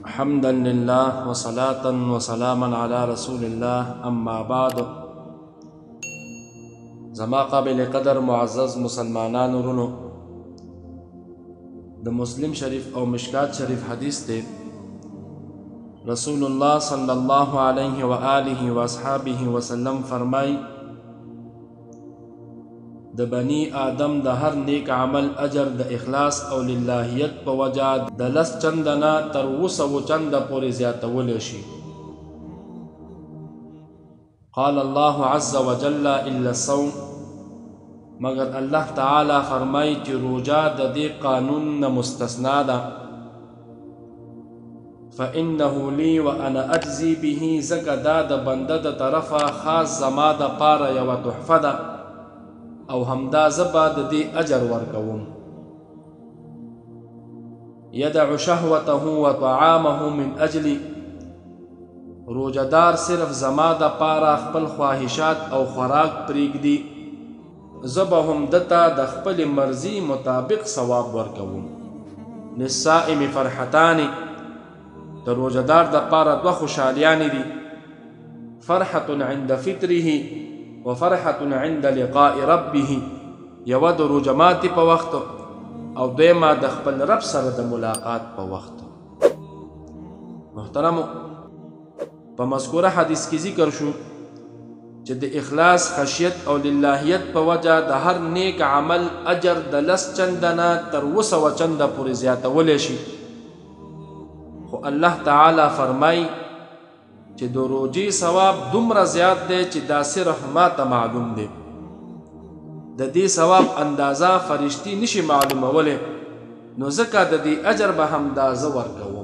حمدا لله وصلاة وسلاما على رسول الله، اما بعد. زما قابل قدر معزز مسلمانانو ورونو، د مسلم شریف او مشکات شریف حدیث دی. رسول الله صلی الله علیه و آله و اصحابه وسلم فرمای، د بني آدم د هر نیک عمل اجر د اخلاص او للهیت په وجه د 10 چنده نه تر 700 چنده پورې زیاتولی شي. قال الله عز وجل الا الصوم، مګر الله تعالی فرمایي چې روژه د دې قانون نه مستثنا ده. فإنه لي وأنا أجزي به، ځکه دا د بنده د طرفه خاص زما د پاره یوه تحفه ده او همدا زه به د دې اجر ورکوم. يدع شهوته وطعامه من أجلي، روژهدار صرف زما د پاره خپل خواهشات او خوراک پرېږدي، زه به هم ده ته د خپلې مرضي مطابق ثواب ورکوم. للصائم فرحتان، د روژهدار د پاره دوه خوشحالیانې دي، فرحة عند فطره وفرحة عند لقاء ربه، یوه د روژه ماتې په وخت او دویمه د خپل رب سره د ملاقات په وخت. محترمو، په مذکوره حدیث کې ذکر شو چې د اخلاص، خشیت او للهیت په وجه د هر نیک عمل اجر د 10 چنده نه تر 700 چنده پورې زیاتولی شي. خو الله تعالی فرمایي چې د روژې ثواب دومره زیات دی چې دا صرف ما ته معلوم دی، د دې ثواب اندازه فرشتي نشي معلومولی، نو ځکه د دې اجر به هم دا زه ورکوم.